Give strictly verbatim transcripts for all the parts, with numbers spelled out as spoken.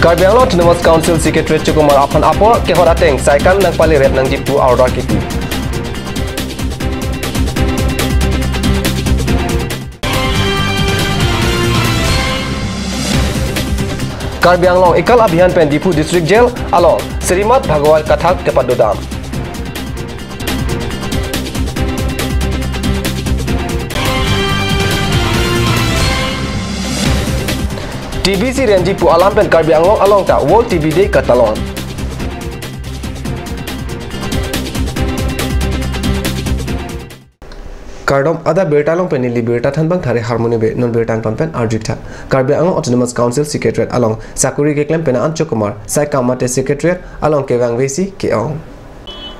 Karbi Anglong Autonomous Council Secretariat chokomar aphan apor kehot ateng saikam nangpale rep nangji pu order kipi. Karbi Anglong Ekal Abhiyan pen Diphu District Jail along Srimad Bhagavad Katha kepadodam. T B si renji pu alam pen Karbi Anglong along ta World T B Day katalon. Kardom, adap birta along pen neli birta thanbang Thare Harmoni Bey, non birta angton pen arjuktha. Karbi Anglong Autonomous Council Secretariat along sakori keklem pen an chokomar saikam mate Secretariat along kevangvesi ke-ong.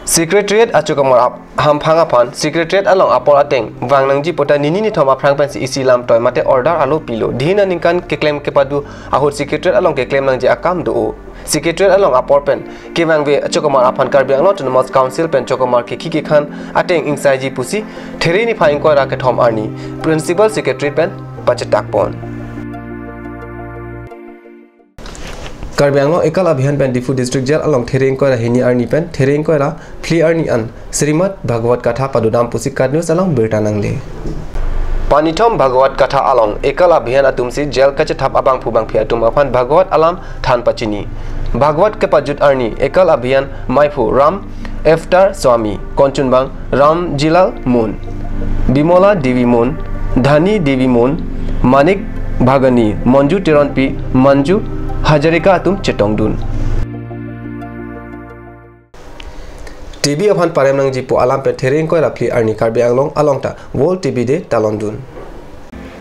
Secretariat achokomar ap-, hamphang aphan Secretariat along apor ateng vang nangji pu ta nini nithom aphrang pensi isi lam toi mate order alo pilo. Dina ningkan keklem kepado ahut Secretariat along keklem nangji akam do-o. Secretariat along apor pen kevangve achokomar aphan Karbi Anglong Autonomous Council pen chokomar kekhi kekhan ateng ingsaiji pusi There niphai ingkoi ra kethom arni Principal Secretary pen pachetak pon. Karbi Anglong Ekal Abhiyan pen Diphu District Jail along There ingkoi ra hini arni pen There ingkoi ra phli arni an Srimad Bhagavad Katha padodam pusi KAT News along birta nangle. Panithom Bhagavad Katha along Ekal Abhiyan atumsi jail kachethap abangphu bangphi atum aphan Bhagavad alam than pachini. Bhagavad kepajut arni Ekal Abhiyan maiphu Ram Avatar Swami, konchunbang Ramjilal Mon, Bimola Devi Mon, Dhani Devi Mon, Manik Bhagani, Manju Teronpi, Manju Hazarika atum chetongdun. T B aphan parem nangji pu alam pen There ingkoi ra phli arni Karbi Anglong along ta World T B Day talondun.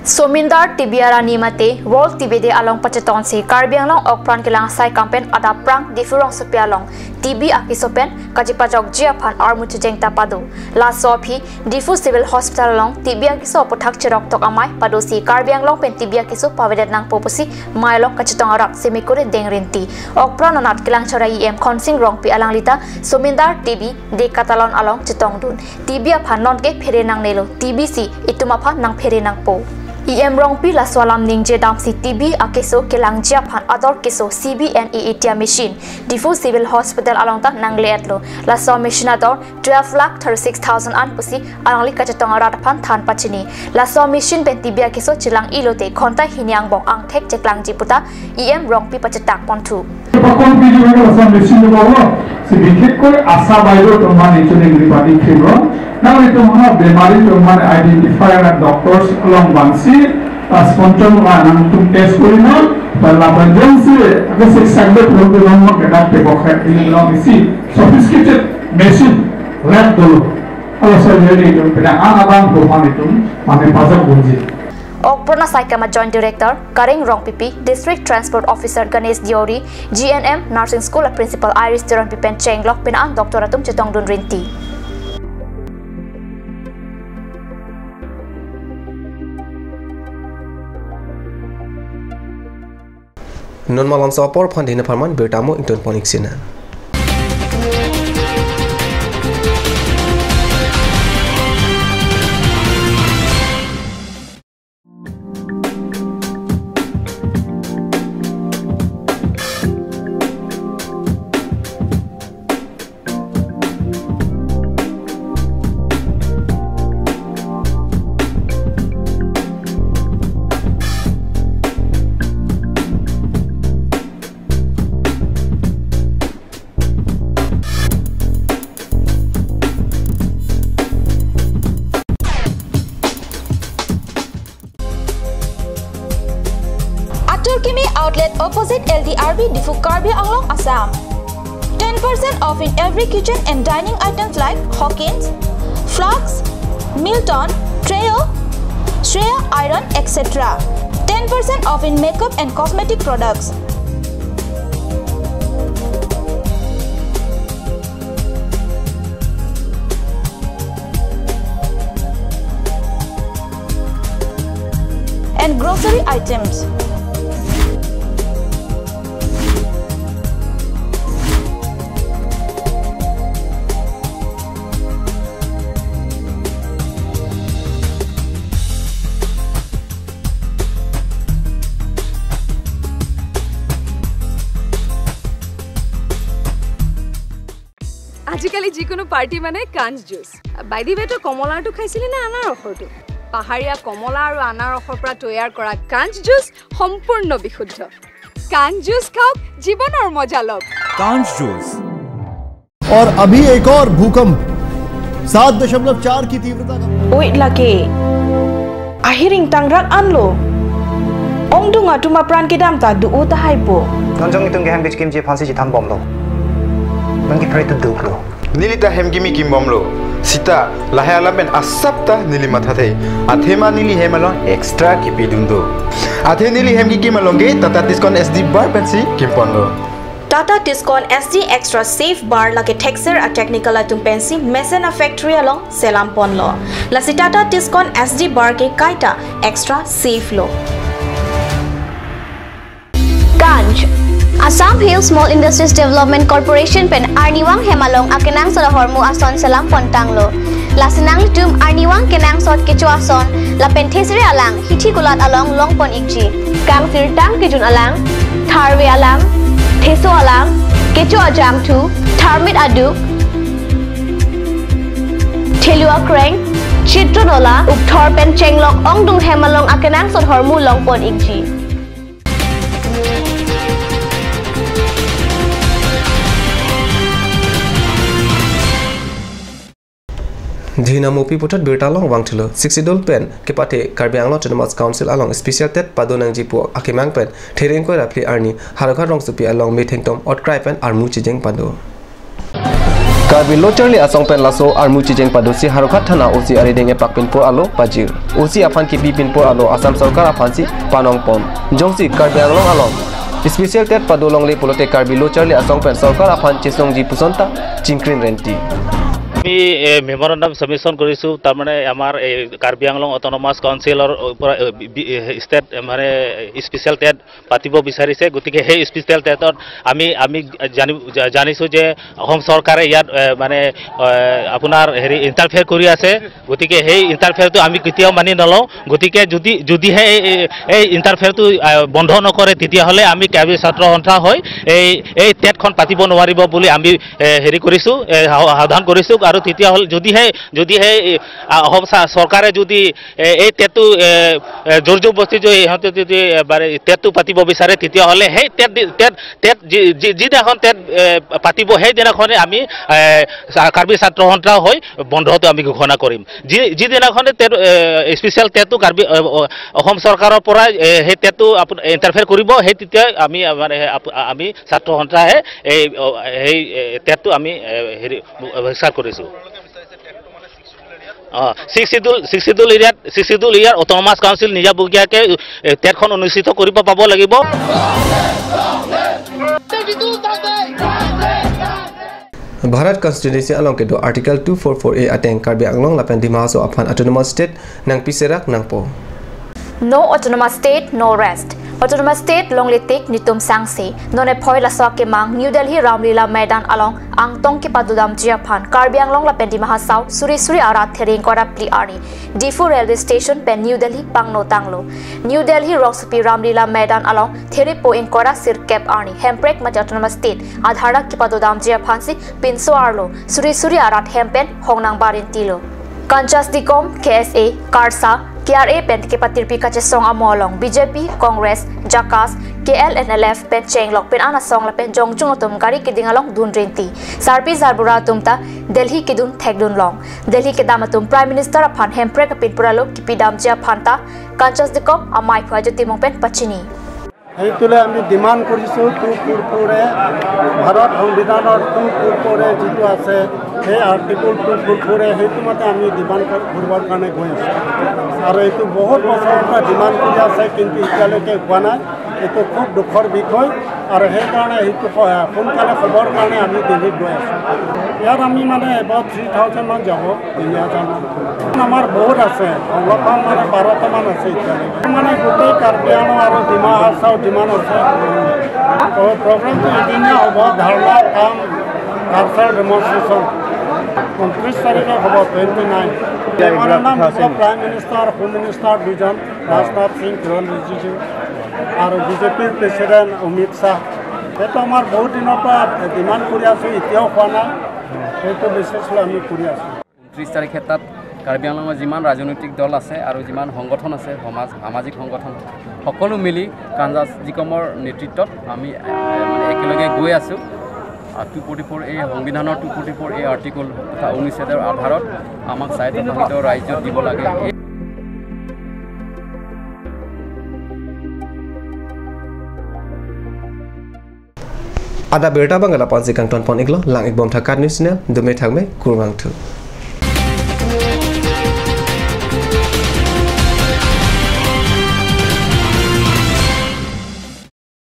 Somindar T B arani mate World T B Day along pachetonsi Karbi Anglong okpran kelang saikam pen adapprang Diphu rongsopi along T B akeso pen kachepajokji aphan armu checheng ta pado. Laso aphi Diphu Civil Hospital along T B akeso aputhak cheroktok amei padosi Karbi Anglong pen T B akeso pavedet nangpo pusi mei along kachetong arat Semikuri Dengrinti. Okpran anat kelang chora E M Khonsing Rongpi alangli ta Somindar T B Day katalon along chetongdun. T B aphan nonke phere nangnelo, T B si itum aphan nangphere nangpo. E M Rongpi laso alam ningje damsi T B akeso kelangji aphan ador keso C B N E Etia machine Diphu Civil Hospital along ta nangle-etlo. Laso machine ador twelve lakh thirty-six thousand an pusi alangli kachetong arat aphan than pachini. Laso machine pen T B akeso chelang-i lote ghonta hini angbong angthek cheklangji pu ta E M Rongpi pachetak ponthu. Pakon piji wena laso machine lo lo. Si bikhek koi ASHA bairo tumhan ichuning ribadi khimron. Nanglitum ha bemari tumhan identify ra doctors along bansi, ah, sponchon ra nangtum test kori non. Pala banjang si aga sik sakbe pulong pulong ma kedak pe bokhe ini long isi sophisticated machine lab dolo. Alo surgery itum pina ang abang tumhan itum mane pajak bunji. Okpran asaikam a Joint Director Kareng Rongpipi, District Transport Officer Ganesh Deori, G N M Nursing School a Principal Iris Teronpi pen chenglok pina an doctor atum chetongdun rinti. Non malomso apor aphan dina pharman birta mo ingtun pon-ik sina. Atur Kimi Outlet opposite L D R B Diphu, Karbi Anglong, Assam. Ten percent off in every kitchen and dining items like Hawkins, flasks, Milton, Treo, Shreya iron, et cetera. Ten percent off in makeup and cosmetic products. And grocery items. আজিকালি যিকোনো পাৰ্টি মানে কাঞ্চ juice. By the ৱে, তই কমলাৰটো খাইছিলি নে আনাৰসৰটো? পাহাৰীয়া কমলা আৰু আনাৰসৰ পৰা তৈয়াৰ কৰা কাঞ্চ জুচ সম্পূৰ্ণ বিশুদ্ধ। কাঞ্চ জুচ খাওক, জীৱনৰ মজা লওক। Kanj Juice। और अभी एक और भूकंप सात दशमलव चार की तीव्रता का। Oi lake. Ahiring tangrak anlo. Ongdung atum apran kedam ta do-o tahai po. Non jong itum ke hem kechikimji aphansi chethan bomlo. Non ke pray to do lo. Neli ta hem kimi kim bomlo. Sita, lahai alam pen asap ta neli mathathe. Athema neli hem along extra kipidun do. Athe neli hem kikim along ke Tata Tiscon S D bar pensi kimponlo. Tata Tiscon S D Extra Safe Bar lake thekser a-technical atum pensi mesen a-factory along selam ponlo. Lasi Tata Tiscon S D bar ke kaita extra safe lo. Kanj. Assam Hill Small Industries Development Corporation pen arnivang hem along akenangsot ahormu ason selam pontanglo. Lasi nanglitum arnivang kenangsot kecho ason lapen thesere alang hithi kulat along longpon ikji. Kangsirtang kejun alang, tharve alang, theso alang, kecho ajangthu, tharmit aduk, thelu akreng, chitron ola, ukthor pen chenglok ongdung hem along akenangsot ahormu longpon ikji. Jina Mopi puthot birta along vangthulo. Sixth Schedule pen kepathe Karbi Anglong Autonomous Council along special TET padonangji pu akemang pen thereng koi ra phli arni Howraghat rongsopi along methengtom otkrai pen armu chijeng pado. Karbi Lo Charli Asong pen laso armu chijeng padosi Howraghat Thana O C arideng epak pinpur alo pajir. O C aphan kipi pinpur alo Assam Sorkar aphansi panong pon. Jongsi Karbi Anglong along special TET pado longle pulote Karbi Lo Charli Asong pen Sorkar aphan chesongji puson ta chingkrin renti. আমি, এ, memorandum submission কৰিছোঁ। তাৰমানে আমাৰ এই কাৰ্বি আংলং অট'নমাছ কাউন্সিলৰ পৰা, এ, B-, B-, এ, ষ্টেট, এ, মানে, এ, special TET পাতিব বিচাৰিছে। গতিকে সেই স্পেচিয়েল টেটত আমি, আমি জানি-, জা-, জানিছোঁ যে অসম চৰকাৰে ইয়াত, এ, মানে, এ, আপোনাৰ হেৰি ইণ্টাৰফেয়াৰ কৰি আছে। গতিকে সেই ইণ্টাৰফেয়াৰটো আমি কেতিয়াও মানি নলওঁ। গতিকে যদি, যদিহে এই, এই, এই ইণ্টাৰফেয়াৰটো, আ, বন্ধ নকৰে, তেতিয়াহ'লে আমি কাৰ্বি ছাত্ৰ সন্থা হৈ এই, এই টেটখন পাতিব নোৱাৰিব বুলি আমি, এ, হেৰি কৰিছোঁ, এ, সা-, সাৱধান কৰিছোঁ। আৰু তেতিয়াহ'লে যদিহে, যদিহে, এ, আ, অসম চা-, চৰকাৰে যদি, এ, এই টেটটো, এ, এ, জোৰ জবৰদস্তি যদি সিহঁতে যদি, এ, বাৰে টেটটো পাতিব বিচাৰে, তেতিয়াহ'লে সেই টেট দি-, টেট, টেট যি-, যি-, যিদিনাখন টেট, এ, পাতিব, সেইদিনাখনে আমি, এ, চা-, কাৰ্বি ছাত্ৰ সন্থা হৈ বন্ধটো আমি ঘোষণা কৰিম। যি-, যিদিনাখনে টেট, এ, স্পেচিয়েল টেটটো কাৰ্বি, এ, অ-, অসম চৰকাৰৰ পৰা, এ, সেই টেটটো আপো-, ইণ্টাৰফেয়াৰ কৰিব, সেই তেতিয়াই আমি, এ, মানে, আপ-, আমি ছাত্ৰ সন্থাই এই, অ, সেই, এ, টেটটো আমি, এ, হেৰি, বহিষ্কাৰ কৰিছোঁ। অ, ছিক্স শ্বিডিউল, ছিক্স শ্বিডিউল এৰিয়াত, ছিক্স শ্বিডিউল এৰিয়াৰ অট'নমাছ কাউন্সিল নিজাববীয়াকৈ, এ, টেটখন অনুষ্ঠিত কৰিব পাব লাগিব। Bharat Constituency along kedo Article two four four A ateng Karbi Anglong lapen Dima Hasao aphan Autonomous State nangpi serak nangpo. No Autonomous State, no rest. Autonomous State longle tik netum sangse. Non ephoi laso akemang New Delhi Ramlila Maidan along angtong kepadodamji aphan Karbi Anglong lapen Dima Hasao suri suri arat thereng koi ra phli arni Diphu Railway Station pen New Delhi pangno tanglo. New Delhi rongsopi Ramlila Maidan along therepo ingkoi ra sirkep arni Hemprek mate Autonomous State adharna kepadodamji aphansi pinso arlo suri suri arat hem pen hongnang barinti lo. Kanchas Dikom, K S A, KARSA, K R A pen kepatirpi kachesong amo along B J P, Congress, JACAS, K L N L F pen chenglok pen an asong lapen jongjung atum gari keding along dunrinti. Sarpi sarbura atum ta Delhi kedun thekdun long. Delhi kedam atum Prime Minister aphan Hemprek apinpur alo kipidamji aphan ta Kanchas Dikom amei phu Ajo Timung pen pachini. সেইটোলৈ আমি ডিমাণ্ড কৰিছোঁ two four four এ, ভাৰত সংবিধানৰ two four four এ যিটো আছে, সেই article two four four এ, সেইটো মতে আমি ডিমাণ্ড কৰ-, কৰিবৰ কাৰণে গৈ আছোঁ। আৰু এইটো বহুত বছৰৰ পৰা ডিমাণ্ড কৰি আছে, কিন্তু এতিয়ালৈকে হোৱা নাই। এইটো খুব দুখৰ বিষয় আৰু সেইকাৰণে সেইটো স-, সোনকালে হ'বৰ কাৰণে আমি দিল্লীত গৈ আছোঁ। ইয়াত আমি মানে এবাউট থ্ৰী থাউজেণ্ড মান যাব। তিনি হাজাৰ মান। আমাৰ বহুত আছে, সংগঠন মানে বাৰটা মান আছে এতিয়ালৈকে। মানে গোটেই কাৰ্বি আংলং আৰু ডিমা হাছাও যিমান আছে। তো প্ৰগ্ৰামটো এদিনীয়া হ'ব, ধৰ্ণা, কাম, কালচাৰ ডেমনষ্ট্ৰেশ্যন। ঊনত্ৰিছ তাৰিখে হ'ব, টুৱেণ্টি নাইন। মেমৰেণ্ডাম দিব প্ৰাইম মিনিষ্টাৰ, হোম মিনিষ্টাৰ দুজন, ৰাজনাথ সিং, কিৰণ ৰিজিজু আৰু বিজেপিৰ প্ৰেচিডেণ্ট অমিত শ্বাহ। সেইটো আমাৰ বহুত দিনৰ পৰা ডিমাণ্ড কৰি আছোঁ, এতিয়াও হোৱা নাই। সেইটো বেচিছ লৈ আমি কৰি আছোঁ। ঊনত্ৰিছ তাৰিখে তাত কাৰ্বি আংলঙৰ যিমান ৰাজনৈতিক দল আছে আৰু যিমান সংগঠন আছে, সমাজ সামাজিক সংগঠন, সকলো মিলি কাঞ্জা জিকমৰ নেতৃত্বত আমি এ, মানে একেলগে গৈ আছোঁ। টু ফৰ্টি ফ'ৰ এই সংবিধানৰ টু ফৰ্টি ফ'ৰ এই আৰ্টিকল তথা অনুচ্ছেদৰ আধাৰত আমাক স্বায়ত্তশাসিত ৰাজ্যত দিব লাগে। এই Adap abirta abang ke lapu-ansi kangton pon iklo, lang-ik bom tha KAT News Channel, dome thakme, kurvangthu.